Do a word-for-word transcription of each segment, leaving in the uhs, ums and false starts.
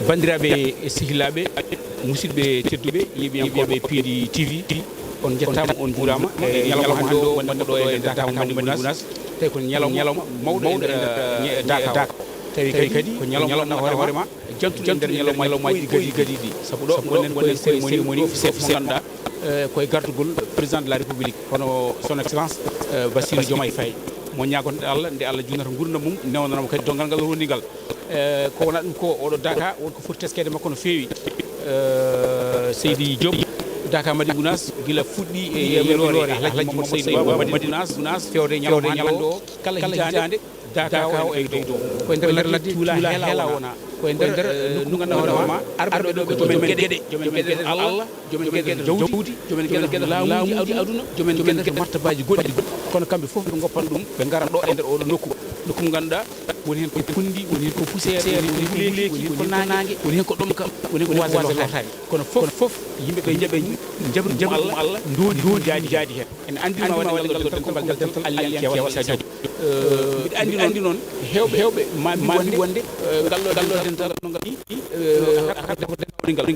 Banndiraaɓe e sehilaaɓe, musidɓe tedduɓe, yeeɓiyankooɓe P D T V, on njettaama, on njuuraama. E ñalawma hannde o, wonde ko ɗo e Dakar mo Madina Gounass, tawi ko ñalawma, ñalawma mawɗo e nder, eh, Dakar. Tawi kadi ko ñalawma hoore ma, jantuɗo e nder ñalawmaaji gadi gadi ɗi. Sabu ɗo, ɗo, wonɗen koye cérémonie officielle mo ngannduɗaa, eh, koye gardugol président de la République, hono son excellence, eh, Bassirou Diomaye Faye. Mo ñaagonɗen Allah, nde Allah junnata nguurndam mum, newnanamo kadi donngal ngal o roni ngal. Eh, ko wonaa ɗum ko, oɗo Dakar, won ko foti teskeede makko no feewi. Eh, Seydi Diop, Dakar Madina Gounass, gila fuɗɗi e yamiroore Alhaji Mamadou Seydou Ba, Madina Gounass, Gounass, fewde ñalawma hannde o, kala hitaande, Dakar o ene ɓeydo. Ko e nder ladde tuula hela wona. Ko e nder, eh, nokku ngannduɗaa hoore ma, arɓe ɓe ɗo ko joomen geɗe, joomen geɗe Allah, joomen geɗe jawdi, joomen geɗe laamuuji aduna, joomen geɗe martabaaji goɗɗi. Kono kamɓe fof ɓe ngoppan ɗum, ɓe ngara ɗo e nder oɗo nokku. Nokku mo ngannduɗaa woni heen ko kunndi, woni heen ko poussière, woni heen ko wuleeki, woni heen ko naange, woni heen ko ɗomka, woni heen ko waasde lootaade. Kono fof, fof yimɓe ɓe njaɓi, njaɓri ɗum Allah, ndoodi ɗum jaadi heen. Ene anndi ma waɗde ngal ɗo dental, ko ngal dental Alliance Yawal Sadio. Eh, mbiɗa anndi noon, heewɓe, heewɓe ma mbi wonde, eh, ngal ɗo, ngal ɗo dental, no ngal, eh,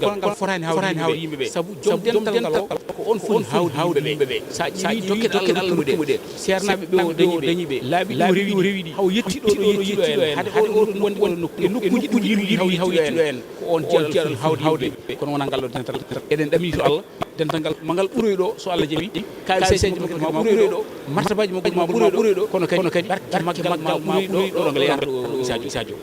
kono ngal fotaani hawde yimɓe ɓe. Sabu joom dental ngal o, ko on foti hawde yimɓe ɓe. Sa ƴeewi dokke ɗe Allah rokki mo ɗe, seernaaɓe ɓe o dañi ɓe, laabi ɗi o rewi ɗi, haw yetti ɗo ɗo yettiɗo en, hade o ɗo wonde ɗo nokku, e nokkuuji ɗi o yirwi haw yettiɗo en, ko on jeyaɗo foti hawde yimɓe ɓe. Kono wonaa ngal ɗo dental. Eɗen ɗamini to Allah, dental ngal ma ngal ɓuroy ɗo, so Allah jaɓi, kaawiseeji makko ma ɓuroy ɗo, martabaaji makko ma ɓuroy ɗo, kono kadi barke maggal ma ɓuroy ɗo, ɗo ngal yahata ɗo, Sadio, Sadio.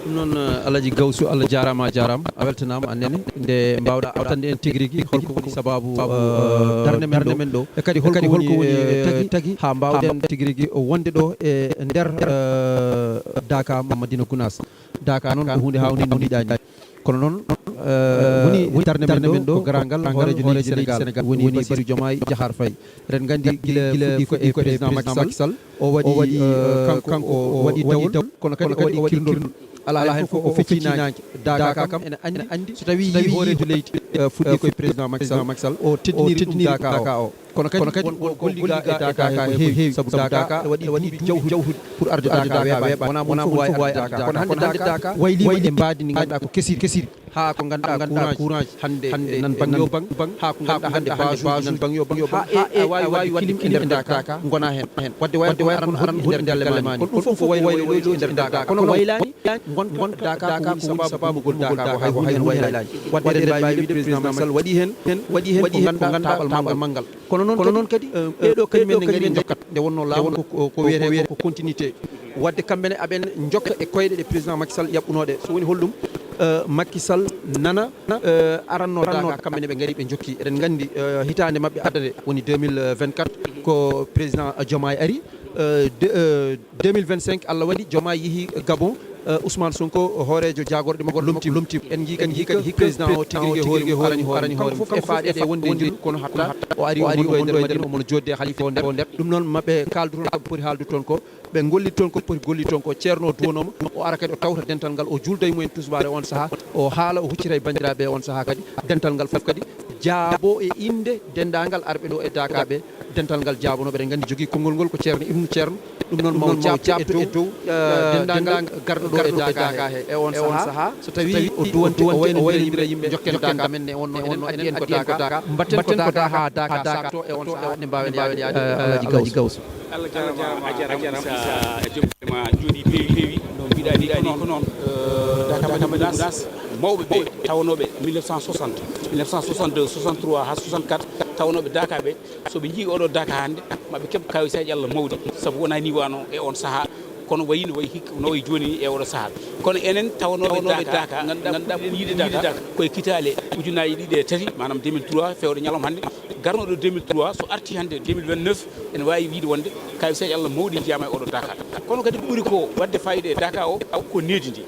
Ɗum noon, eh, Alaji Gawsu, Allah jaaraama, a jaaraama, a weltanaama, a nene. Nde mbaawɗaa artande en tigi rigi holko woni sabaabu, eh, darnde men ɗo, e kadi holko woni, eh, tagi haa mbaawɗen tigi rigi wonde ɗo e nder, eh, Dakar mo Madina Gounass. Dakar noon ko huunde haawnde no mbiɗaa ni. Kono noon, eh, woni, woni darnde men ɗo ko garaangal hooreejo leydi Sénégal, woni Bassirou Diomaye Diakhar Faye. Eɗen nganndi gila, gila fuɗɗii ko e président Macky Sall, o waɗi, eh, kanko, kanko o waɗi dawol, kono kadi o waɗi kirndol. Alaa heen fof o feccii naange. Dakar kam ene anndi, so tawii yii hooreejo leydi, eh, fuɗɗii ko e président Macky Sall, o teddiniri ɗum Dakar o. Kono kadi, kono kadi won, won ko golli ga e Dakar he ko heewi, sabu Dakar waɗi duuɓi jawtuɗi pour arde Dakar weeɓaani. Wonaa mo fof waawi arde Dakar. Kono hannde Dakar wayliima e mbaadi ndi ngannduɗaa ko kesiri, kesiri. Haa ko ngannduɗaa courant ji hannde nan bang yo bang, haa ko ngannduɗaa hannde base nan bang yo bang, haa e, a waawi waɗde clim e nder Dakar, ngona heen. Waɗde wayata ko aran hoɗi hoɗi nder galle ma ni. Kono ɗum fof ko waylo waylo e nder Dakar. Kono waylaani, ngon, ngon Dakar ko woni sabaabu gummugol Dakar ko hay, ko hay waylaani. Waɗde eɗen mbaawi wiide président Macky Sall waɗi heen, heen, waɗi heen ko ngannduɗaa taaɓal manngal. Kono noon, kono noon kadi, eh, ɓeeɗo kañum en ne ngari njokkat. Nde wonnoo laamu ko, ko, ko wiyetee ko continuité. Waɗde kamɓe ne aɓen njokka e koyɗe ɗe président Macky Sall yaɓɓunooɗe. So woni holɗum, eh, Macky Sall nana, eh, arannoo Dakar, kamɓe ne ɓe ngari ɓe njokki. Eɗen nganndi, eh, hitaande maɓɓe addere woni deux mille vingt-quatre, ko président Diomaye ari. Eh, de, eh, deux mille vingt-cinq, Allah waɗi Diomaye yehi Gabon. Eh, Ousmane Sonko, hooreejo jaagorɗe makko lomtiima, lomtiima. En njii kadi hikka président o tigi rigi hoore mum arani hoore mum. Kanko fof e faaɗeede e wonde e njillu, kono hatta o ari, o ari o e nder Madina, omo joodde e halifa o nder, o nder. Ɗum noon, maɓɓe kaaldu toon ko ɓe poti haaldu toon ko, ɓe ngollit toon ko ɓe poti gollit toon ko. Ceerno o duwanooma, o ara kadi o tawta dental ngal, o juulda e mumen tusbaare on sahaa, o haala, o huccita e banndiraaɓe on sahaa kadi. Dental ngal fof kadi jaabo e innde denndaangal arɓe ɗo e Dakar ɓe. Dental ngal jaabanooɓe, eɗen nganndi jogii konngol ngol ko Ceerno Ibnu Ceerno. Ɗum noon, mo jaabto e dow, eh, denndaangal garɗo ɗo e Dakar he e on sahaa. So tawii o duwante, o waynondira yimɓe, njokken Dakar men ne, wonno enen addi en ko Dakar, mbatten ko Dakar haa Dakar saakto e on sahaa, nde mbaawen yaade, eh, Alaji Gawsu. Allah jaaraama, a jaaraama, Issa Diop, ma jooɗii peewi, peewi. No mbiɗaa ni ko noon, eh, Dakar Madina Gounass, mawɓe ɓe tawanooɓe mille neuf cent soixante, mille neuf cent soixante-deux, soixante-trois haa soixante-quatre, tawanooɓe Dakar ɓe, so ɓe njii oɗo Dakar hannde, maɓe keɓ kaawiseeje Allah mawɗi, sabu wonaa ni waano e on sahaa, kono wayi no wayi hikka, no wayi jooni ni e oɗo sahaa. Kono enen tawanooɓe Dakar, ngannduɗaa ko yiide Dakar, koye kitaale ujunaaji ɗiɗi e tati, maanaam deux mille trois, fewde ñalawma hannde, garnooɗo deux mille trois, so artii hannde deux mille vingt-neuf, ene waawi wiide wonde kaawiseeje Allah mawɗi njiyaama e oɗo Dakar. Kono kadi ko ɓuri ko waɗde faayiida e Dakar o, ko needi ndi.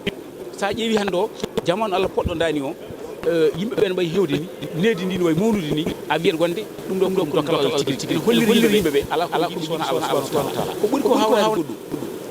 So a ƴeewi hannde o, jamaanu Allah poɗɗo ndaani o, eh, yimɓe ɓe no mbayi heewde ni, needi ndi no wayi mawnude ni, a wiyat wonde ɗum ɗo ko ɗum dokkal Allah tigi tigi. Ene holliri yimɓe ɓe, alaa ko jiɗi so wonaa Allah subhanahu wa taala. Ko ɓuri ko hawnaade goɗɗum.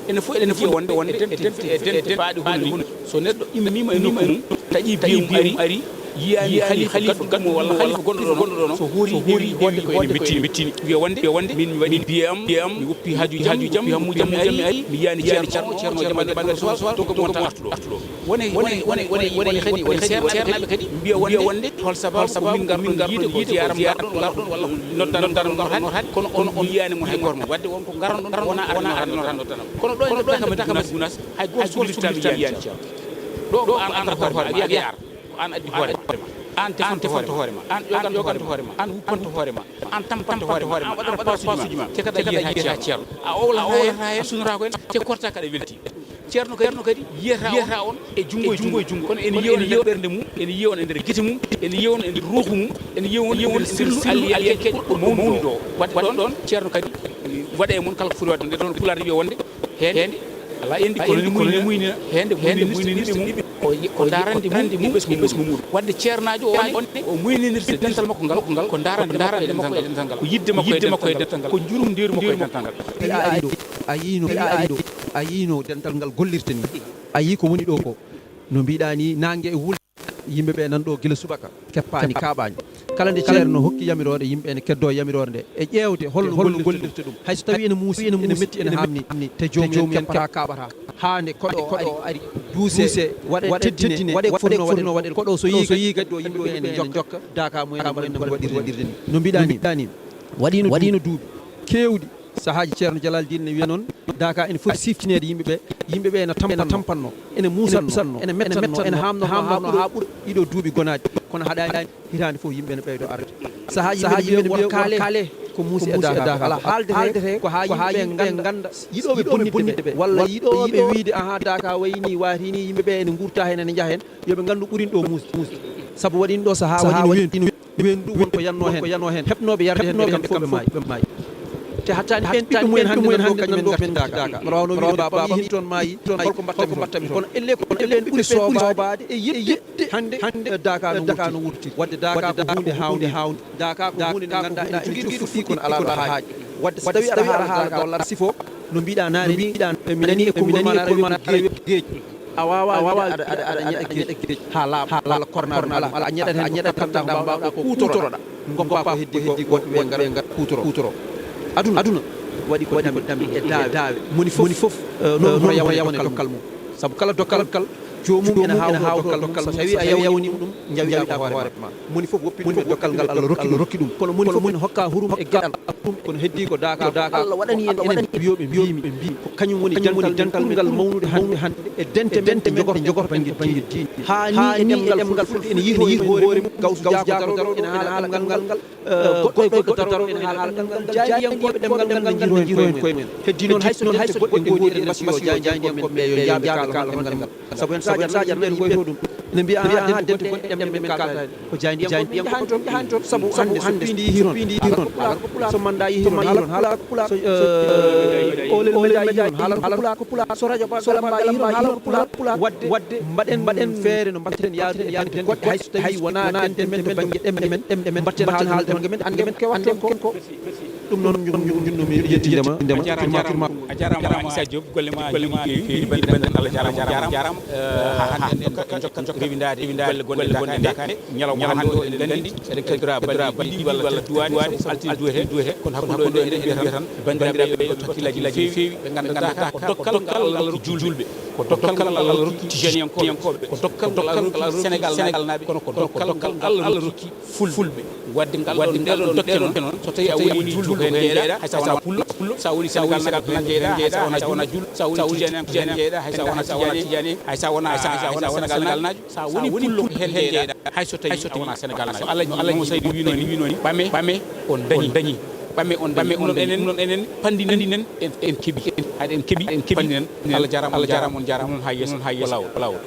Ene fof eɗen njiya wonde, wonde e dente, e dente faaɗi hono ni. So neɗɗo immiima e nokku mum, taƴi biyum ari, Yiyaani halifa, halifa gadduɗo mo walla halifa gonɗo ɗono, so hoori, hoori, hoori ko ene mettini, mettini. Wiya wonde, wiya wonde, min mi waɗi biye am, biye am, mi woppi haajuuji am, mi woppi hammuuji am, mi ari, mi yiyaani ceerno, ceerno, ceerno, ɓanngal, ɓanngal, so, so, to ko mo wonta artuɗo, artuɗo. Wone, wone, wone, wone, wone kadi, wone kadi, wone seernaaɓe kadi, mbiya wonde, hol sababu ko min ngarɗon yiide ko ziyaara ngarɗon, walla noddanɗon ngarɗon hannde, kono on, on yiyaani mon hay gooto. Wadde won ko ngarɗon ɗon, wona arde noddanɗon. Kono ɗo e nder Dakar Madina Gunaas, hay gooto suulittaama yiyaani ceerno. Ɗo ko an, an arata hoore ma, a wiya ko an addi hoore ma, an tefanto hoore ma, an ƴoganto hoore ma, an wuppanto hoore ma, an tampanto hoore ma, an waɗata paasuuji ma, te kadi a yiyataa ceerno. A owlataa heen, a sunoraa ko heen, te kortaa kaɗa weltii. Ceerno kadi, ceerno kadi yiyataa on e junngo e junngo, kono ene yiya on e nder ɓernde mum, ene yiya on e nder gite mum, ene yiya on e nder ruuhu mum, ene yiya on e nder sirlu Alla, Alla kadi ɓurɗo mawnude o. Wadde ɗon, ɗon, ceerno kadi waɗa e mon kala ko foti waɗde. Nde ɗon Pulaar wiya wonde, heende, alaa endi, kono ne muynina, heende, heende muynina ɓiɓɓe mum, ko, ko daarande mum, ɓesngu mum. Wadde ceernaajo o, on, o muyninirta dental makko ngal, ko daarande makko e dental ngal, ko yiɗde makko e dental ngal, ko njurumndeeru makko e dental ngal. A yii ɗo, a yiino, a yiino, a yiino dental ngal gollirta ni. A yii ko woni ɗo ko, no mbiɗa ni, naange e wul, yimɓe ɓe nan ɗo gila subaka, keppaani, kaaɓaani. Kala nde ceerno hokki yamiroore, yimɓe ene keddo yamiroore nde. E ƴeewde holno, holno gollirta ɗum. Hay so tawi ene muusi, ene metti, ene haamni, te joomum en keppata, kaaɓata. Haa nde koɗo o ari, duuse, waɗe teddine, waɗe ko fotnoo waɗe. Koɗo so yii kadi ɗo yimɓe ɓe ene njokka, daaka mumen, mumen no waɗirde ni. No mbiɗa ni, waɗiino, waɗiino duuɓi keewɗi. Sahaaji Ceerno Jalal Diin ne wiya noon, daaka ene foti siftineede yimɓe ɓe, yimɓe ɓe ene tampanno, ene muusanno, ene mettanno, ene haamnoo haa ɓura ɗiɗo duuɓi gonaaɗi, kono haɗaani, hitaande fof yimɓe ene ɓeydo arde. Sahaaji yimɓe mbiya won kaale ko muusi e daaka, alaa, haaldetee ko haa yimɓe ɓe ngannda, yiɗooɓe bonnitde ɓe, walla yiɗooɓe wiyde, ahaa, daaka wayi ni, waati ni, yimɓe ɓe ene nguurta heen, ene njaha heen, yo ɓe nganndu ɓurin ɗo muusde, muusde. Sabu waɗi ɗo sahaa, waɗi no weendu, weendu won ko yannoo heen, ko yannoo heen, heɓnooɓe yarde heen, ɓe kamɓe fof ɓe maayi. Te hattaani ɓen ɓiɓɓe mumen hannde nan ɗo kañum en ngarti daaka. Mbaɗa wano wiide baaba yihi toon maayi, toon holko mbatta mi toon. Kono elle, kono elle en ɓuri soobaade e yeɗde hannde, hannde daaka no wurti. Wadde daaka ko huunde haawnde, haawnde. Daaka ko huunde nde ngannduɗaa ene jogii ɗo fuɗɗii kono alaa ɗo haaɗi. Wadde so tawii aɗa haala daaka walla aɗa sifo, no mbiɗa naane, mbiɗa, mi nanii e konngol ma naane geej. A waawaa wiide aɗa, aɗa, aɗa ñeɗa geej haa laaɓa, walla kornaar, alaa, a ñeɗat heen ko kaɓtaa ko mbaawɗaa ko kuutoroɗaa, ngoppaa ko heddii ko, woɓɓe ɓe ngara, ɓe ngara kuutoro, kuutoro. Aduna, aduna waɗi ko dame, dame e daawe. Moni fof, moni fof, eh, noon hono yawnata dokkal mum. Sabu kala dokkal, kala joomum ene haawno dokkal mum. So tawii a yawnii ɗum, njawii ko hoore ma. Moni fof woppini ko dokkal ngal Allah rokki ɗum, rokki ɗum. Kono moni fof ene hokka hurum e geɗal. Kono heddii ko daaka, daaka Allah waɗani en, enen wiyooɓe mbiimi, ɓe mbii ko kañum woni dental, dental ngal mawnude hannde, hannde e dente men, dente men jogorto, jogorto bannge, bannge diine. Haa ni e ɗemngal Fulfulde ene yiihoyi hoore mum, Gawsu Jaako darooɗo ene haala ɗemngal ngal, eh, goɗɗo e goɗɗo darooɗo ene haala ɗemngal ngal, jaayndiyankooɓe ɗemngal ngal ne njiihoyi koye mumen. Heddii noon, hay so, hay so goɗɗe ngoodi, eɗen mbasiyo jaayndiyankooɓe ɓe yo njaaɓe kaala ɗemngal ngal. Sabu heen saaji, heen saaji aɗa nani yimɓe ɗum. Ne mbiya, ahan, ahan, dental men ɗemɗe men kaalata. Ko jaayndiyankooɓe yahani toon, yahani toon. Sabu hannde so piindi yihii toon, piindi yihii toon. So manndaa yihii toon, haalata ko pulaar. So, eh, oolel media yihii toon, haalata ko pulaar. So rajo ba, so lamba yihii toon, haalata ko pulaar. Wadde, wadde mbaɗen, mbaɗen feere no mbaɗten yaadude e dental goɗɗe, hay so tawii wonaa dental men to bannge ɗemɗe men, ɗemɗe men. Mbaɗten haalde bannge men, hannde men kewat toon ko. Ɗum noon, njun-, njun-, njunnomi yettiindema. A jaaraama, a jaaraama, a jaaraama, Issa Diop, golle ma, golle ma ne keewi, keewi, banndiraaɓe, Allah jaaraama, on jaaraama. Eh, haa hannde en jokka, jokka rewindaade, rewindaade golle, golle gonɗe Dakar. Ñalawma hannde o, eɗen nganndi, eɗen kaddora balɗe ɗiɗi walla tati duwaani, sabu altine duwete, duwete. Kono hakkunde o, eɗen mbiya tan, banndiraaɓe ɓe, yo tottu hakkillaaji no feewi, ɓe ngannda Dakar ko dokkal ngal Allah rokki juulɓe, ko dokkal ngal Allah rokki tijaniyankooɓe, ko dokkal ngal Allah rokki Senegaal naaɓe, kono ko dokkal ngal Allah rokki Ful-, Fulɓe. Wadde ngal ɗon, ngal ɗon dokke noon, so tawii a woni juulɗo ko heen njeeyɗaa, hay so a wonaa pullo, pullo, so a woni Senegaal naajo ko heen njeeyɗaa, hay so a wonaa juulɗo, so a woni tijaniyanko ko heen njeeyɗaa, hay so a wonaa tijani, hay so a wonaa, hay so a wonaa Senegaal naajo, so a woni pullo ko heen njeeyɗaa, hay so tawii a wonaa Senegaal naajo. Alla, no Alla Mamo Saydu wiinoo ni, wiinoo ni, ɓame, ɓame on dañii, ɓame on dañii. Ɗum noon enen, ɗum noon enen panndinen, en, en keɓii, en, haɗen keɓii, en keɓii, panndinen. Alla jaaraama, Alla jaaraama, on jaaraama, on haa yeeso, on haa yeeso, ko laawol, ko laawol.